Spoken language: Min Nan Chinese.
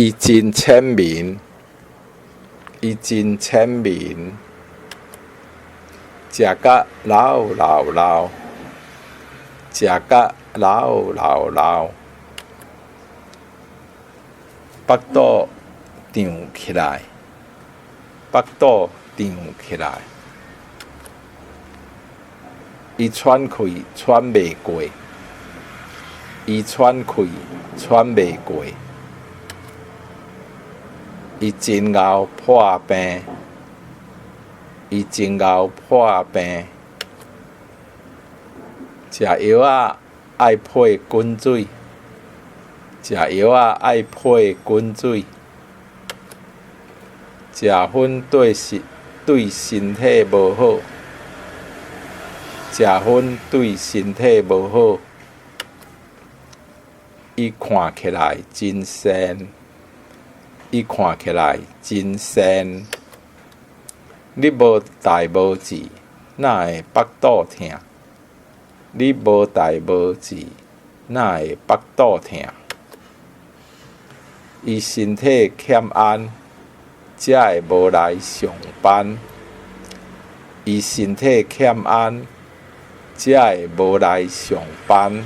伊真淺眠，伊真淺眠。食甲流流流，食甲流流流。腹肚脹起來，腹肚脹起來。伊喘氣喘袂過，伊喘氣喘袂過。伊真𠢕破病，伊真𠢕破病。食藥仔愛配滾水，食藥仔愛配滾水。食薰對身體無好，食薰對身體無好。伊看起來真善，伊看起來真善。你無代無誌，哪會腹肚疼？你無代無誌，哪會腹肚疼？伊身體欠安，才會無來上班。伊身體欠安，才會無來上班。